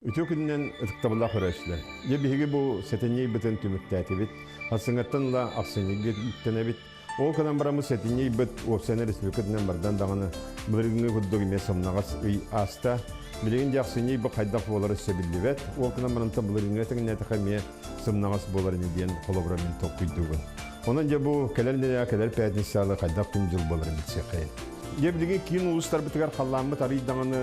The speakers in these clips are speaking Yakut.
Үтүө күнүнэн ытыктабыллаах көрөөччүлэр. Дьэ биһиги бу сэтинньи ыйбытын түмүктээтибит. Ахсыҥҥаттан ыла ахсынньыга үктэнэбит. Ол гынан бараммыт сэтинньи ыйбыт уопсайынан республикатынан бардан даҕаны былырыыҥҥы курдук эмиэ сымнаҕас ый ааста. Билигин дьэ ахсынньы ыйбыт хайдах буолара өссө биллибэт. Ол гынан барантан былырыыҥҥы тэҥнээтэххэ эмиэ сымнаҕас буолар ини диэн холобура мин толкуйдуубун. Онон дьэ бу кэлэр нэдиэлэ кэлэр пятницалы хайдах күн-дьыл буоларын билсиэххэйин. Дьэ билигин киин улуустарбытыгар халлааммыт арый даҕаны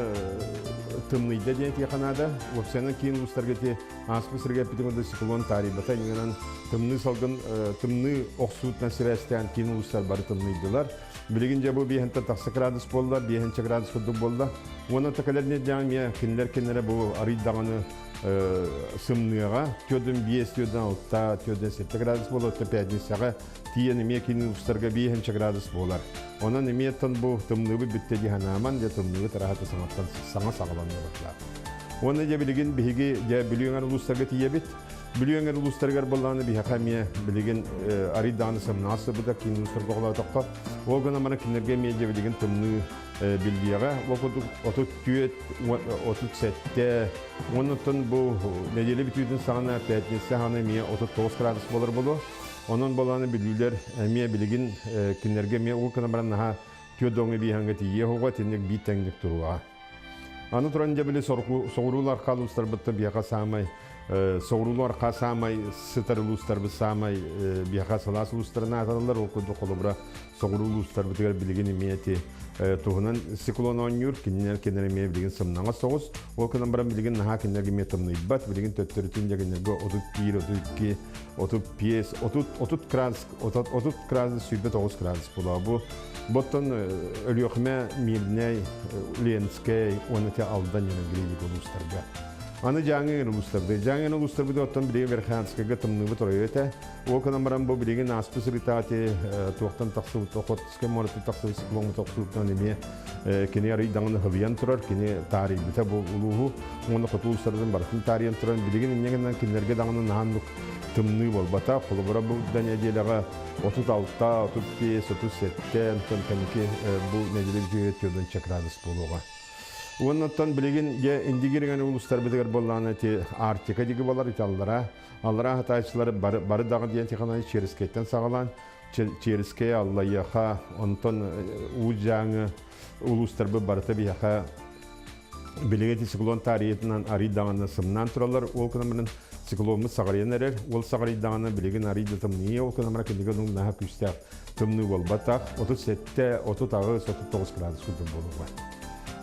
тымныйда диэн этиэххэ наада. Уопсайынан киин улуустарга ити ааспыт сиргэ эппитим курдук циклон таарыйбата. Иннинэн тымныы салгын тымныы охсуутунан сибээстээн киин улуустар бары тымныйдылар. Билигин дьэ бу биэһинтэн тахса градус буолла, биэһинчэ градус курдук буолла. Уонна кэлэр нэдиэлэҕэ эмиэ кинилэр кинилэрэ бу арый даҕаны сымныаҕа түөрдүн биэс, түөрдүн алта, түөрдүн сэттэ градус буолар, оттон пятницаҕа тиийэн эмиэ кини устарга биэһинчэ градус буолар. Онон эмиэ оттон бу тымныыбыт бүттэ дии санааман, дьэ тымныыбыт ыраата саҥаттан саҥа саҕаланна Уонна дьэ билигин биһиги дьэ Бүлүү эҥэр улуустарга тиийэбит. Бүлүү эҥэр улуустарыгар буоллаҕына биһиэхэ эмиэ билигин арый даҕаны сымнаҕас сырбыта киин улуустарга холоотоххо. Ол гынан баран кинилэргэ эмиэ дьэ билигин тымныы биллиэҕэ. Ол курдук 34, 37, оннуттан бу нэдиэлэ бүтүүтүн саҕана пятница саҕана эмиэ 39 градус буолар буолуо. Онон буолааны бүлүүлэр эмиэ билигин кинилэргэ эмиэ уу гынан баран наһаа түөрт доҥҥо биэһэҥҥэ тиийиэ оҕо итинник биир тэҥник туруоҕа. Аны туран дьэ били соҕуруулар архаа улуустарбыт биһиэхэ саамай соҕуруулуу архаа саамай сытар улуустарбыт саамай биһиэхэ сылаас улуустарын аатыраллар. Ол курдук холобура соҕуруу улуустарбытыгар билигин эмиэ ити туһунан циклон оонньуур, кинилэр кинилэр эмиэ билигин сымнаҕас соҕус. Ол гынан баран билигин наһаа кинилэргэ эмиэ тымныйбат. Билигин төттөрүтүн дьэ кинилэргэ 31, 32, 35, 30, 30 градус, 30 градус, 29 градус буолуо. Бу Боттон Өлүөхүмэ, Мирнэй, Ленскэй уонна те Алдан Нерюнгри улуустарга. Аны Дьааҥы улуустарда. Дьааҥы улуустарбыт оттон билигин Верхоянскайга тымныыбыт оройо этэ. Ол гынан баран бу билигин ааспыт сырытаати туохтан тахсыбыт Охотскай мораттан тахсыбыт циклоҥҥа тохсубуттан эмиэ кини арый даҕаны хылыйан турар, кини таарыйбыта бу улууһу уонна хоту улуустарын барытын таарыйан туран билигин инньэ гынан кинилэргэ даҕаны наһаа тымныы буолбата. Холобура бу да нэдиэлэҕэ 36, 35, 37, онтон кэнники бу нэдиэлэ бүтүүгэ 4 градус буолуоҕа. Уоннаттан билигин дьэ Индигир эҥин улуустарбытыгар буоллаҕына ити Арктика диги буолар ити аллара аллараа хатааччылар бары, бары даҕы диэн тихонай Черскэйтэн саҕалаан Черскэй, Аллайыаха, онтон Уу Дьааҥы улуустарбыт барыта биһиэхэ билигин ити циклон таарыйытынан арый даҕаны сымнаан тураллар. Ол гынан баран цикломмут саҕарыйан эрэр. Ол саҕарыйдаҕына билигин арый да тымныйыа. Ол гынан баран кинигэ оннук наһаа күүстээх тымныы буолбатах. 37, 38, 39 градус курдук буолуоҕа.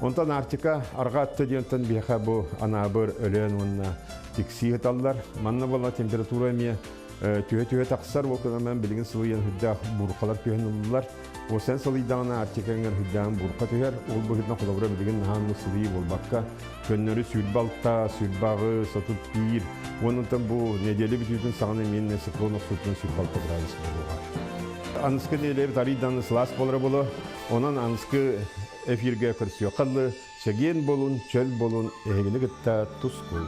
Онтон Арктика арҕаа өттө диэнтэн биһиэхэ бу Анаабыр, Өлөөн уонна Тиксии ыталлар. Манна буолла температура эмиэ түһэ-түһэ тахсар. Ол гынан билигин сылыйан үрдээх буурхалар түһэн ыллылар. Ол сен сылыйдаҕына Арктика эҥэр үрдээн буурха түһэр. Ол быһыытынан холобура билигин наһаа сылыйыы буолбакка көннөрү 26, 28, 31 уоннуттан бу нэдиэлэ бүтүүтүн саҕана эмиэ циклон охсуутунан 26 градус буолуоҕа. Аныскы нэдиэлэбит арыйдан сылаас буолара буолуо. Онон аныскы эфиргэ көрсүөххэ дылы чэгиэн буолун, чөл буолун, эһигини кытта тускул.